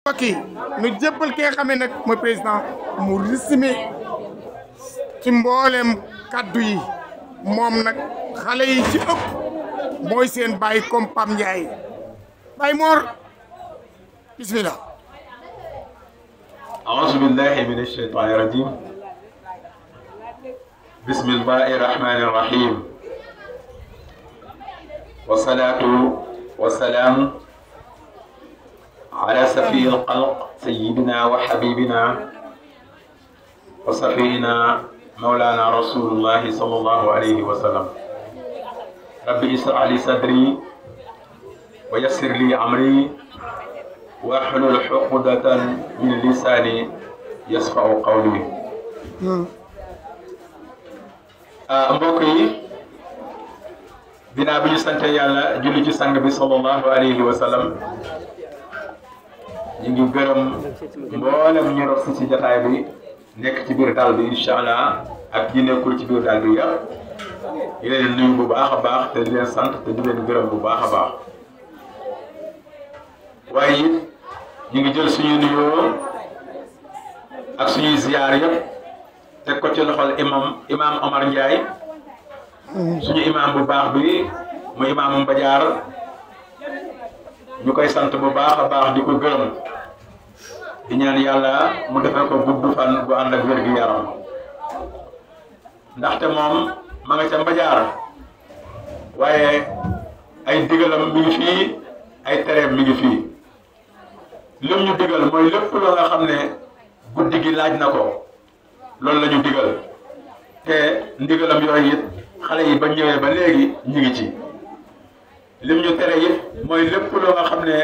mbokk yi ñu jébbal ki nga xam ne nag mooy président mu résumé ci mboolem kaddu yi moom nag xale yi ci ëpp mooy seen bàyyi comme Pam Ndiaye Baye Mor bismillah. أعوذ بالله من الشيطان الرجيم بسم الله الرحمن الرحيم والصلاة والسلام على سفي الخلق سيدنا وحبيبنا وصفينا مولانا رسول الله صلى الله عليه وسلم ربي اشرح لي صدري ويسر لي أمري واحلل عقدة من لساني يسمع قولي. mbokk yi ginnaaw bi ñu sant yàlla julli ci sang bi sallallahu alayhi wa sallam ñu ngi gërëm mboolem ñu rof ci jataay bi nekk ci biir dal bi incha allah ak ñi nekkul ci biir dal bi yëpp di leen nuyu bu baax a baax te di leen sant te di leen gërëm bu baax a baax waaye it ñu ngi jël suñu nuyoo ak suñuy ziyaar yëpp teg ko ci loxol imam Omar Ndiaye suñu imam bu baax bi mu imam Mbadiar ñu koy sant bu baax a baax di ko gërëm di ñaan yàlla mu defal ko gudd fan bu ànd ak wér gi yaram ndaxte moom ma nga ca Mbadiar waaye ay digalam mi ngi fii ay tereem mi ngi fii lim ñu digal mooy lépp loo nga xam ne guddi gi laaj na ko loolu la ñu digal te ndigalam yooyu it xale yi ba ñëwee ba léegi ñu ngi ci lim ñu tere it mooy lépp loo nga xam ne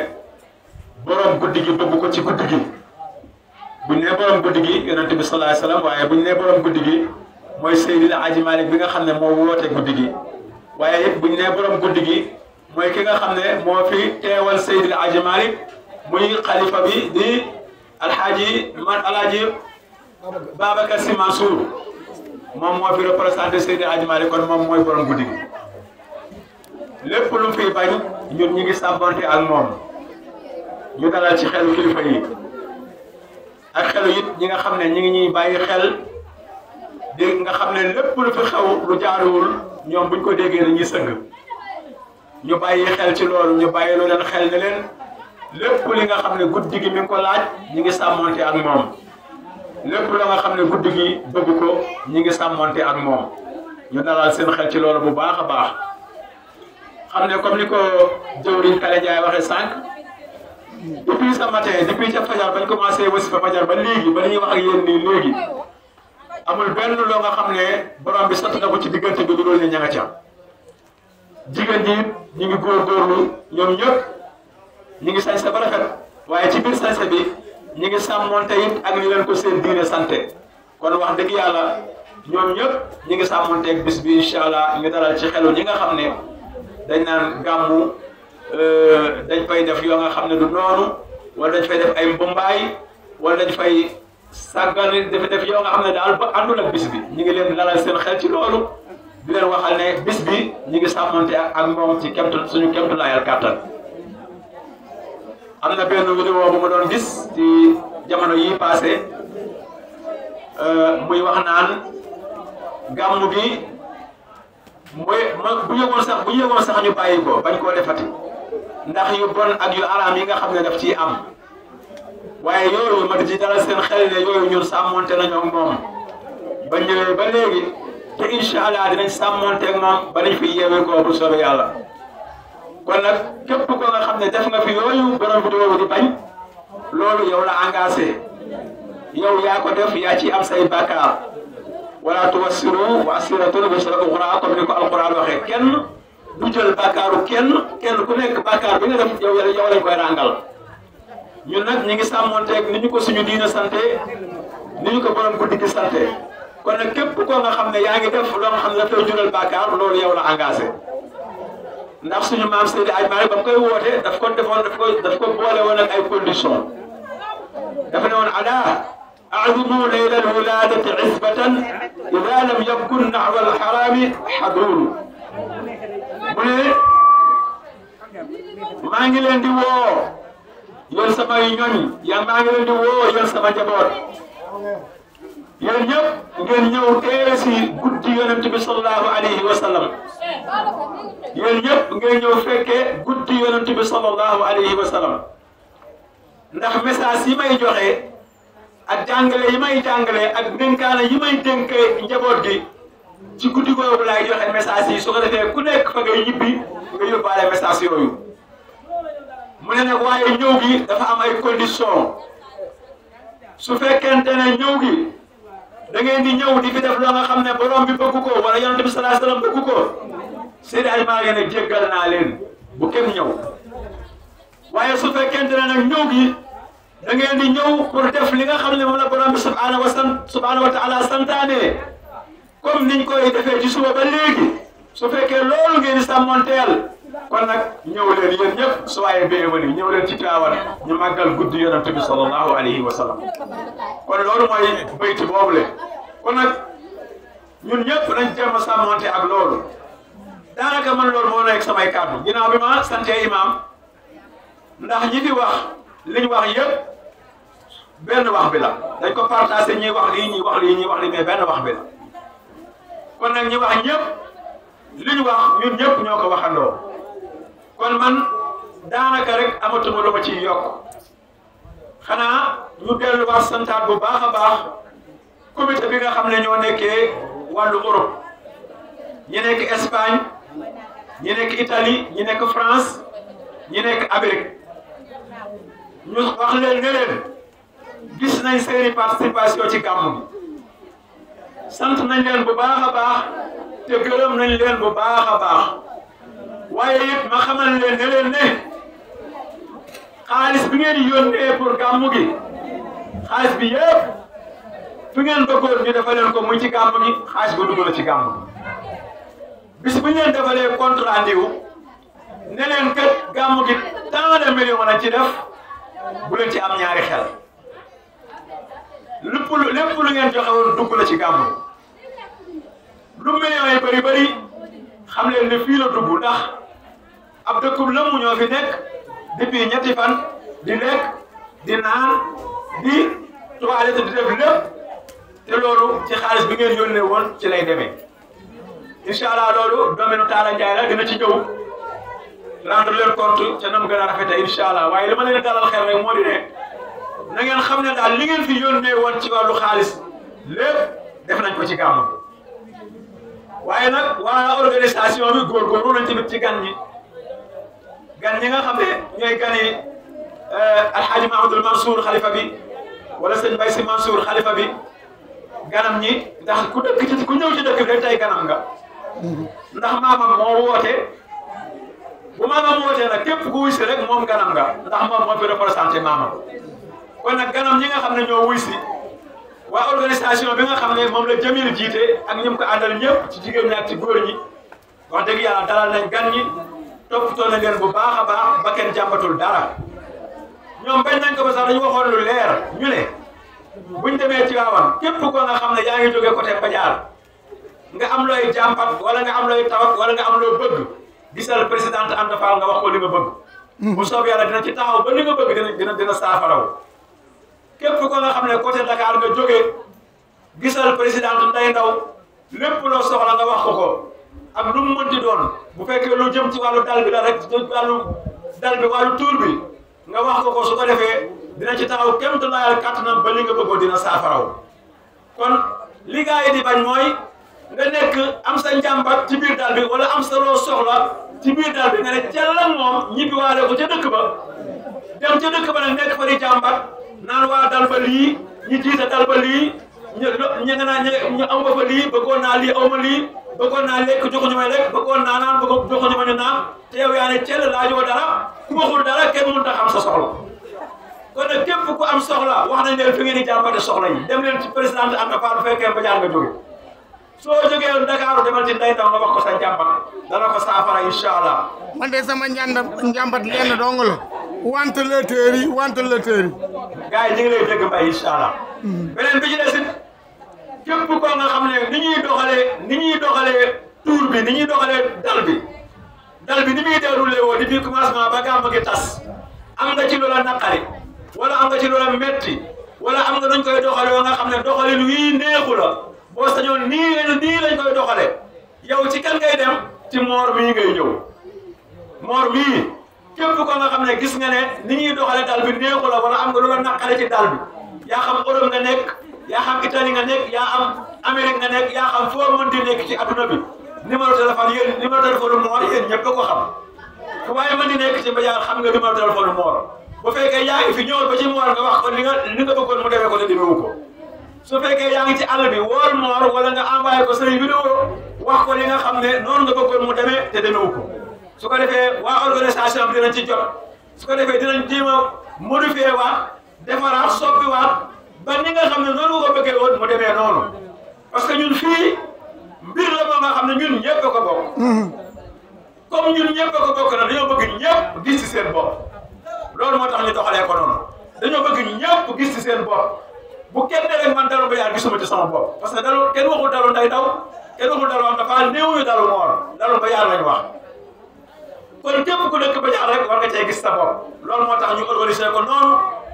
borom guddi gi bëgg ko ci guddi gi buñ nee borom guddi gi yonent bi sallallahu alayhi wasallam waaye buñ nee borom guddi gi mooy Seydil Hadji Malick bi nga xam ne moo woote guddi gi waaye it buñ nee borom guddi gi mooy ki nga xam ne moo fi teewal Seydil Hadji Malick muy xalifa bi di alxaaji Babacar Sy Mansour moom moo fi représenté Seydil Hadji Malick kon moom mooy borom guddi gi lépp lu mu fiy bañ ñun ñi ngi sàmbonte ak moom ñu dalal ci xelu kilifa yi ak xelu it ñi nga xam ne ñi ngi ñuy bàyyi xel dégg nga xam ne lépp lu fi xew lu jaaruwul ñoom buñ ko déggee dañuy sëgg ñu bàyyi xel ci loolu ñu bàyyi loo leen xel ne leen lépp li nga xam ne guddi gi mi ngi ko laaj ñi ngi sàmmonte ak moom lépp la nga xam ne guddi gi bëgg ko ñi ngi sàmmonte ak moom ñu dalal seen xel ci loolu bu baax a baax xam ne comme ni ko jëwriñ Kale Ndiaye waxee sànq depuis ce matin depuis ca fajar bañ commencé wasifa fajar ba léegi ba ñuy wax ak yéen nii léegi amul benn loo nga xam ne borom bi sant na ko ci diggante bi loolu ne ña nga ca jigéen ñi ñu ngi góorgóorlu ñoom ñëpp ñu ngi sañse ba rafet waaye ci biir sañse bi ñu ngi sàmmonte it ak ñu leen ko seen diine santé kon wax dëgg yàlla ñoom ñëpp ñu ngi sàmmonte ak bis bi incha allah ñu dalal ci xelu ñi nga xam ne dañ naan gàmmu dañ fay def yoo nga xam ne du noonu wala dañ fay def ay mbumbaay wala dañ fay sàggan def yoo nga xam ne daal ba àndul ak bis bi ñu ngi leen dalal seen xel ci loolu di leen waxal ne bis bi ñu ngi sàmmonte ak moom ci suñu kemtu laayal kàttan am na benn vidéo bu ma doon gis ci jamono yi passé muy wax naan gàmmu gi mooy bu yëgoon sax ñu bàyyi ko bañ koo defati ndax yu bon ak yu araam yi nga xam ne daf ciy am waaye yooyu ma di ci dalal seen xel ne yooyu ñun sàmmonte nañoo ak moom ba ñëwee ba léegi te incha allah dinañ sàmmonte ak moom ba nañ fi yeewee ko bu soobee yàlla kon nag képp ko nga xam ne def nga fi yooyu borom vidéo di bañ loolu yow la engagé yow yaa ko def yaa ci am say bàkkaar wala tuwassiru waasiratun wisra uxraa comme ni ko alquran waxee kenn du jël bàkkaaru kenn ku nekk bàkkaar bi nga def yow lañ koy ràngal ñun nag ñu ngi sàmmonteeg ni ñu ko suñu diina santé ni ñu ko borom guddi gi santé kon nag képp ko nga xam ne yaa ngi def loo nga xam ne dafay jural bàkkaar loolu yow la engagé ndax suñu maam Seydi Hadji Malick ba mu koy woote daf ko boole woon ak ay conditions dafa ne woon ala a'zimu layla al-wiladati isbatan idha lam yakun nahwa al-harami hadrun mu ne maa ngi leen di woo yéen samay ñoñ yaa maa ngi leen di woo yéen sama njaboot yéen ñëpp ngeen ñëw teewe si guddi yonent bi sallallahu alayhi wa sallam yéen ñëpp ngeen ñëw fekkee guddi yonent bi sallallahu alayhi wa sallam ndax message yi may joxe ak jàngale yi may jàngale ak dénkaane yi may dénkee njaboot gi ci guddi googu laay joxe message yi su ko defee ku nekk fa ngay ñibbi nga yóbbaale message yooyu mu ne nag waaye ñëw gi dafa am ay conditions su fekkente ne ñëw gi da ngeen di ñëw di fi def loo nga xam ne borom bi bëgg ko wala yonent bi sallallahu alayhi wasallam bëgg ko Seydi Hadji Malick ne jéggal naa leen bu kenn ñëw waaye su fekkente ne nag ñëw gi da ngeen di ñëw pour def li nga xam ne moom la borom bi subhanahu wa ta'ala santaane comme niñ koy defee ci suba ba léegi su fekkee loolu ngeen di sàmmonteel kon nag ñëw leen yéen ñëpp soyez bienvenus ñëw leen ci Tiwaawan ñu màggal guddi yonent bi sallallahu alayhi wa sallam kon loolu mooy bayti boobule kon nag ñun ñëpp nañ jéem a sàmmonte ak loolu daanaka man loolu moo nekk samay kàddu ginnaaw bi ma sante imam ndax ñi di wax liñ wax yëpp benn wax bi la dañ ko partagé ñi wax lii ñi wax lii ñi wax lii mais benn wax bi la kon nag ñi wax ñëpp liñ wax ñun ñëpp ñoo ko waxandoo kon man daanaka rek amatuma lu ma ciy yokk xanaa ñu delluwaat santaat bu baax a baax comité bi nga xam ne ñoo nekkee wàllu Europe ñi nekk Espagne ñi nekk Italie ñi nekk France ñi nekk Amérique ñu wax leen ne leen gis nañ seeni participation ci gàmmu gi sant nañ leen bu baax a baax te gërëm nañ leen bu baax a baax waaye it ma xamal leen ne leen ne xaalis bi ngeen yónnee pour gàmmu gi xaalis bi yëpp fi ngeen bëggoon ñu defal leen ko muy ci gàmmu gi xaalis ba dugg na ci gàmmu gi bis bu ñu leen defalee compte rendu ne leen kat gàmmu gi tant de millions lañ ci def bu leen ci am ñaari xel lépp lu ngeen joxe woon dugg na ci gàmmu lu millions yi bëri bëri xam leen ne fii la dugg ndax ab dëkkub lëmm ñoo fi nekk depuis ñetti fan di lekk di naan di toilette di def lépp te loolu ci xaalis bi ngeen yónnee woon ci lay demee incha allah loolu domaine Talla Ndiaye la dina ci ñëw rendre leen compte ca nam gën a rafetee incha allah waaye li ma leen dalal xel rek moo di ne na ngeen xam ne daal li ngeen fi yónnee woon ci wàllu xaalis lépp def nañ ko ci gàmmu waaye nag waa organisation bi góorgóorlu nañ tamit ci gan ñi nga xam ne ñooy gani Alhaji Mahamadul Mansour xalifa bi wala sëñ Mbaye Si Mansour xalifa bi ganam ñi ndax ku ñëw ci dëkk bi rek tey ganam nga ndax maamam moo woote bu maamam wootee nag képp ku wuy si rek moom ganam nga ndax moom moo fi représenté maamam kon nag ganam ñi nga xam ne ñoo wuy si waa organisation bi nga xam ne moom la Jamil jiite ak ñi mu ko àndal ñëpp ci jigéen ñi ak ci góor ñi wax dëgg yàlla dalal nañ gan ñi toppatoo nañ leen bu baax a baax ba kenn jàmbatul dara ñoom bañ nañ ko ba sax dañu waxoon lu leer ñu ne buñ demee Tiwaawan képp ko nga xam ne yaa ngi jógee côté Badiar nga am looy jàmbat wala nga am looy tawat wala nga am loo bëgg gisal présidente Anta Fall nga wax ko li nga bëgg bu soob yàlla dina ci taxaw ba li nga bëgg dina saafaraw képp ko nga xam ne côté Dakar nga jógee gisal présidente Ndeye Ndaw lépp loo soxla nga wax ko ak lu mu mënti doon bu fekkee lu jëm ci wàllu dal bi la rek wàllu tuur bi nga wax ko su ko defee dina ci taxaw kéem tolluwaayal kàttanam ba li nga bëggoon dina saafaraw kon li gars yi di bañ mooy nga nekk am sa njàmbat ci biir dal bi wala am sa loo soxla ci biir dal bi nga ne jàllal moom ñibbi waale ko ca dëkk ba dem ca dëkk ba nag nekk fa di jàmbat naan waa dal ba lii ñi jiite dal ba lii ñu nga naan ñu aw ba fa lii bëggoon naa lii aw ma lii bëggoon naa lekk joxuñu may lekk bëggoon naa naan joxuñu ma ñu naan te yow yaa ne cell laajoo dara ku waxul dara kenn mënut a xam sa soxla kon nag képp ku am soxla wax nañ leen fi ngeen di jàmbate soxla yi dem leen ci présidente Anta Fall bu fekkee Badiar nga jóge soo jógee Dakar demal ci Ndeye Ndaw nga wax ko sa njàmbat dana ko saafara incha allah. man de sama njàmbat lenn dong la ventilateur yi. gars yi ñu ngi lay dégg mbay incha allah. beneen bi ci des it képp koo nga xam ne ni ñuy doxalee tour bi ni ñuy doxalee dal bi ni muy déroulé woo depuis commencement ba gàmm gi tas am nga ci loola naqari wala am nga ci loola metti wala am nga nuñ koy doxale nga xam ne doxalin wii neexu la boo sañoon nii lañ koy doxale yow ci kan ngay dem ci moor mii ngay ñëw moor mii képp ko nga xam ne gis nga ne ni ñuy doxale dal bi neexu la wala am nga loola naqari ci dal bi yaa xam Europe nga nekk yaa xam Italie nga nekk yaa am Amérique nga nekk yaa xam foo mënti nekk ci adduna bi numéro téléphone moor yéen ñëpp ko xam fu waaye mën di nekk ci Mbadiar xam nga numéro téléphone moor bu fekkee yaa ngi fi ñëwal ba ci moor nga wax ko li nga bëggoon mu demee ko te demewu ko su fekkee yaa ngi ci àll bi wool moor wala nga envoyé ko say vidéo wax ko li nga xam ne noonu nga bëggoon mu demee te demewu ko su ko defee waa organisation bi dinañ ci jot su ko defee dinañ jéem a modifié waat defaraat soppi waat ba ni nga xam ne noonu nga ko bëggee woon mu demee noonu parce que ñun fii mbir la moo nga xam ne ñun ñëpp a ko bokk comme ñun ñëpp a ko bokk na dañoo bëgg ñëpp gis ci seen bopp loolu moo tax ñu doxalee ko noonu dañoo bëgg ñëpp gis ci seen bopp bu kenn rek man Darou Mbadiar gisuma ci sama bopp parce que dalu kenn waxul dalu nday daw kenn waxul dalu am dafa néewuñu dalu moor Darou Mbadiar lañ wax kon képp ku dëkk Mbadiar rek war nga cee gis sa bopp loolu moo tax ñu organiser ko noonu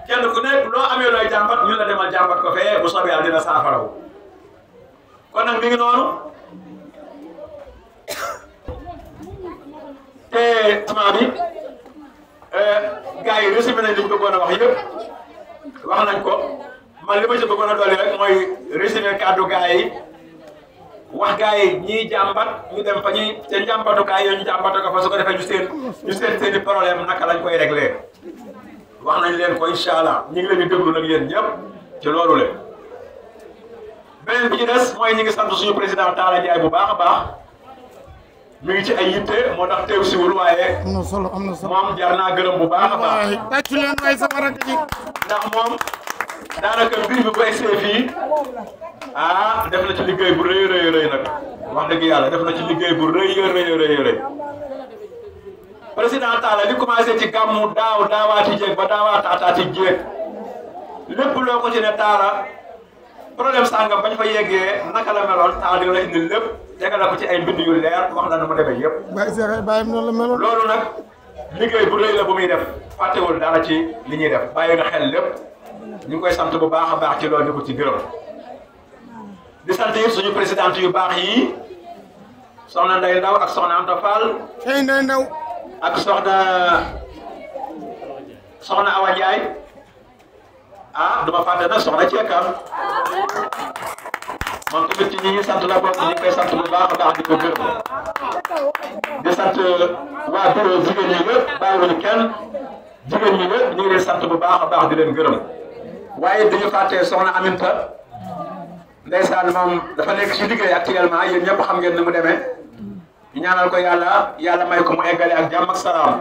kenn ku nekk loo amee looy jàmbat ñu la demal jàmbat ko fee bu soobee Yàlla dina saafaraw kon nag mi ngi noonu te sama bi gars yi résumé nañ li ñu bëggoon a wax yëpp wax nañ ko man li ma ci bëggoon a dolli rek mooy résumé kàddu gars yi wax gars yi ñiy jàmbat ñu dem fa ñuy seen jàmbatukaay yooyu ñu jàmbatu ko fa su ko defee ñu seen i problème naka lañ koy réglé wax nañ leen ko incha allah ñu ngi leen di déglu nag yéen ñëpp ci loolu le beneen bi ci des mooy ñu ngi sant suñu président Talla Ndiaye bu baax a baax mi ngi ci ay yitte moo tax teew siwul waaye am na solo moom jar naa gërëm bu baax a baax tàccu leen waay sama rakk ji ndax moom daanaka mbir bi bu egsee fii def na ci liggéey bu rëy nag wax dëgg yàlla def na ci liggéey bu rëy président Talla li commencé ci gàmmu daawaati jéeg ba daawaataataati jéeg lépp loo ko ci ne Talla problème sàngam bañ fa yeggee naka la meloon Talla dina la indil lépp tegal la ko ci ay mbind yu leer wax la nu mu demee yëpp. bàyyi noonu la meloon. loolu nag liggéey bu rëy la bu muy def fàttewul dara ci li ñuy def bàyyi nga xel lépp ñu ngi koy sant bu baax a baax ci loolu di ko ci gërëm di sant it suñu présidente yu baax yi soxna Ndeye Ndaw ak soxna Anta Fall. Ndeye Ndaw. ak soxna Awa Ndiaye duma fàtte nag soxna Ceekam moom tamit ci ñi sant la bokk ñu ngi koy sant bu baax a baax di ko gërëm di sant waa bureau jigéen ñi yëpp bàyyiwuñu kenn jigéen ñi yëpp ñu ngi leen sant bu baax a baax di leen gërëm waaye dañu fàtte soxna Aminta ndeysaan moom dafa nekk ci liggéey actuellement yéen ñëpp xam ngeen ni mu demee ñu ñaanal ko yàlla may ko mu eggale ak jàmm ak salaam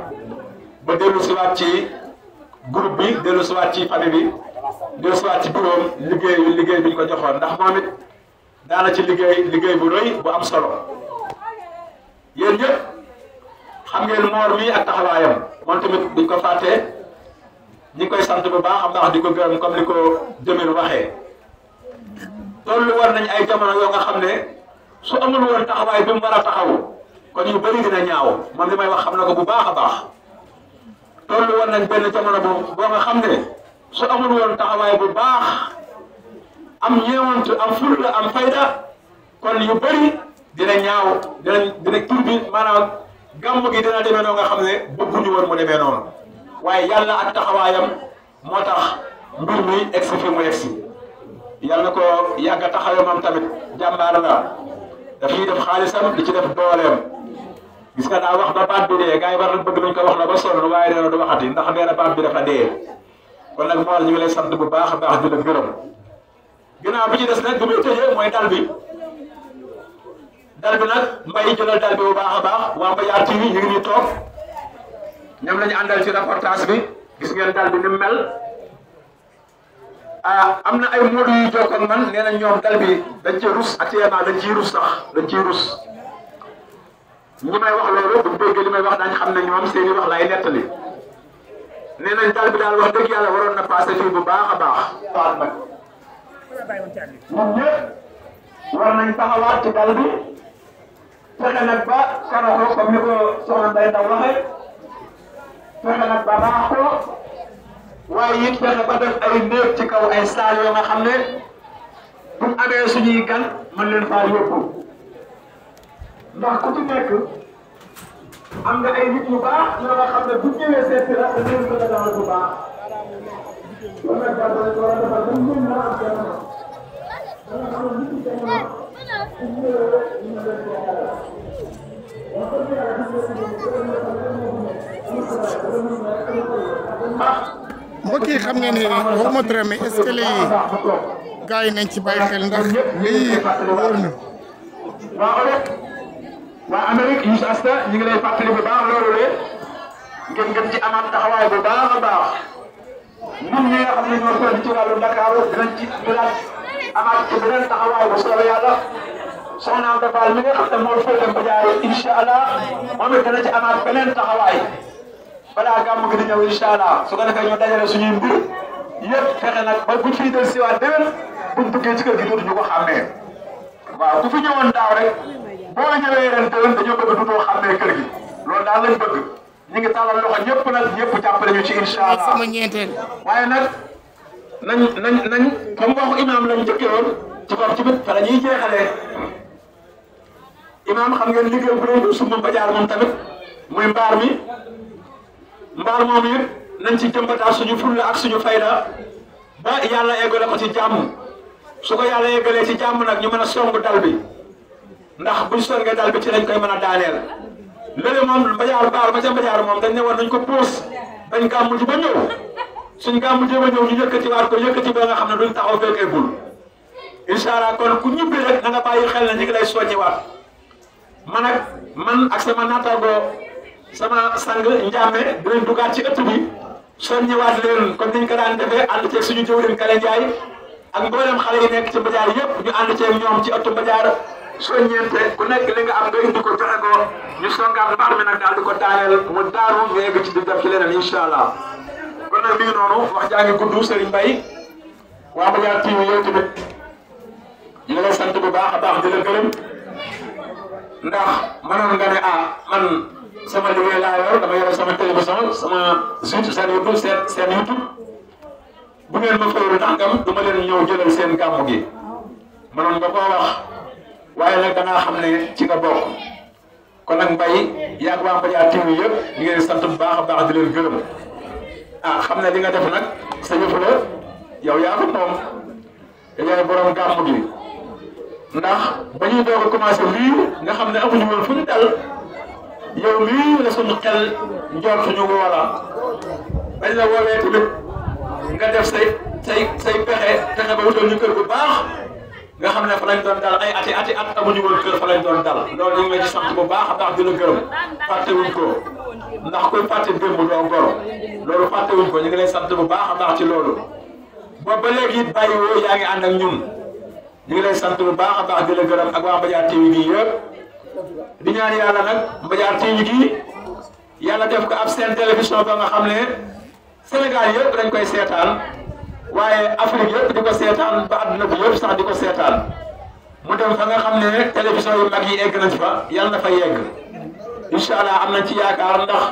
ba dellu si waat ci groupe bi dellu si waat ci famille bi dellu si waat ci bureau liggéey bi ñu ko joxoon ndax moom it daana ci liggéey bu rëy bu am solo yéen ñëpp xam ngeen moor mi ak taxawaayam moom tamit duñ ko fàtte ñi ngi koy sant bu baax a baax di ko gërëm comme ni ko Jamil waxee tollu war nañ ay jamono yoo nga xam ne su amul woon taxawaay bi mu war a taxawu kon yu bëri dina ñaaw man li may wax xam na ko bu baax a baax tollu woon nañ benn jamono boo nga xam ne su amul woon taxawaay bu baax am ñeewant am fulla am fayda kon yu bëri dina ñaaw dina tur bi maanaam gàmm gi dina demee noo nga xam ne bëgguñu woon mu demee noonu waaye yàlla ak taxawaayam moo tax mbir mi egsi fi mu egsi yàlla na ko yàgg a taxawee moom tamit jàmbaar la dafay def xaalisam di ci def dooleem gis nga daa wax ba baat bi dee gars yi war na bëgg nañ ko wax la ba sonn waaye nee na du waxati ndax nee na baat bi dafa dee kon nag mool ñu ngi lay sant bu baax a baax di la gërëm ginnaaw bi ci des nag bi muy tëjee mooy dal bi nag mbay jëlal dal bi bu baax a baax waa Mbadiar TV ñu ngi nii toog ñoom la ñu àndal ci reportage bi gis ngeen dal bi ni mu mel am na ay modu yu jokkoo ak man nee na ñoom dal bi dañ cee rus actuellement dañ ciy rus sax dañ ciy rus ñi may wax loolu bu déggee li may wax dañ xam ne ñoom seen i wax laay nettali nee nañ dal bi daal wax dëgg yàlla waroon na passé fii bu baax a baax. waaw nag ñun ñëpp war nañ taxawaat ci dal bi fexe nag ba karo ko comme ni ko soxna Ndeye Ndaw waxee fexe nag ba baax ko waaye it fexe ba def ay néeg ci kaw ay saal yoo nga xam ne bu ñu amee suñuy gan mën leen faa yóbbu ndax ku ci nekk am nga ay nit yu baax ñoo nga xam ne bu ñëwee seet si la da leen gën a dalal bu baax loolu nag daal dañ ko war a defal ba ñu mën a am kenn da nga xam ne nit ñi kenn bu ñëwee ñu leen ko mbokk yi xam ngeen ni waxuma dara mais est-ce que lii gars yi nañ ci bàyyi xel ndax lii wóor na. waa Amérique Youssou Asta ñu ngi lay fàttali bu baax loolu de ngeen ci amaat taxawaay bu baax a baax ñun ñi nga xam ne ñoo toll ci wàllu Dakar dinañ ci jëlaat amaat ci beneen taxawaay bu soobee yàlla soxna Anta Fall mi nga xam ne moo féete Mbadiar incha allah moom it dana ci amaat beneen taxawaay balaa gàmm gi di ñëw incha allah su ko defee ñu dajale suñuy mbir yëpp fexe nag ba buñ fiy del siwaat déwén buñ duggee ci kër gi dootuñu ko xàmmee waaw ku fi ñëwoon daaw rek boo ñëwee ren déwén dañoo bëgg dutoo xàmmee kër gi loolu daal lañ bëgg ñu ngi tàllal loxo ñëpp nag ñëpp jàppale ñu ci incha allah sama ñeenteel waaye nag nañ comme waxu imaam lañ njëkkee woon ci bopp ci bit fa la ñuy jeexalee imaam xam ngeen liggéey bu rëy sumb Mbadiar moom tamit muy mbaar moom it nañ ci jëmbataat suñu fulla ak suñu fayda ba yàlla eggale ko ci jàmm su ko yàlla eggalee ci jàmm nag ñu mën a song dal bi ndax buñ songee dal bi ci lañ koy mën a daaneel léegi moom Mbadiar baar ma ca Mbadiar moom dañ ne woon nañ ko puus bañ gàmmu ji ba ñëw suñ gàmmu ji ba ñëw ñu yëkkatiwaat ko yëkkati ba nga xam ne duñ taxaw fekk eggul incha allah kon ku ñibbi rek na nga bàyyi xel ne ñu ngi lay soññiwaat man ak sama naataango sama sang Ndiame dinañ dugaat ci ëtt bi soññiwaat leen comme niñ ko daan defee ànd ceeg suñu jëwriñ Kale Ndiaye ak mboolem xale yi nekk ci Mbadiar yëpp ñu ànd ceeg ñoom ci ëttu Mbadiar soññeente ku nekk li nga am nga indi ko joxe ko ñu songaat mbaar mi nag daal di ko daaneel mu daanu ñu egg ci di def ci leneen incha allah kon nag mi ngi noonu wax jaa ngi gudd Serigne Mbaye waa Mbadiar TV yow tamit ñu lay sant bu baax a baax di la gërëm ndax mënoon nga ne man sama liggéey laa yor dama yor sama télévision sama site seen YouTube seen YouTube bu ngeen ma fayru nangam du ma leen ñëw jëlal seen gàmmu gi mënoon nga koo wax waaye nag da ngaa xam ne ci nga bokk kon nag Mbaye yaa ngi waa Mbadiar TV yëpp ñu ngi leen sant bu baax a baax di leen gërëm xam ne li nga def nag sa yëf la yow yaa ko moom yaay borom gàmmu gi ndax ba ñuy doog a commencé lii nga xam ne amuñu woon fu ñu dal yow mii la suñu xel njort suñu woola dañ la woowee tamit nga def say pexe ba wutal ñu kër bu baax nga xam ne fa lañ doon dal ay ati at amuñu woon kër fa lañ doon dal loolu ñu ngi lay sant bu baax a baax di la gërëm fàttewuñ ko ndax koy fàtte démb doo goro loolu fàttewuñ ko ñu ngi lay sant bu baax a baax ci loolu boobu ba léegi it bàyyi woo yaa ngi ànd ak ñun ñu ngi lay sant bu baax a baax di la gërëm ak waa Mbadiar TV gi yëpp di ñaan yàlla nag Mbadiar TV gi yàlla def ko ab seen télévision ba nga xam ne Sénégal yëpp dañ koy seetaan waaye Afrique yëpp di ko seetaan ba àdduna bi yëpp sax di ko seetaan mu dem fa nga xam ne télévision yu mag yi egg nañ fa yàlla na fa yegg incha allah am nañ ci yaakaar ndax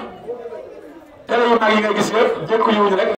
télé yu mag yi nga gis yëpp jékku yuñ rek.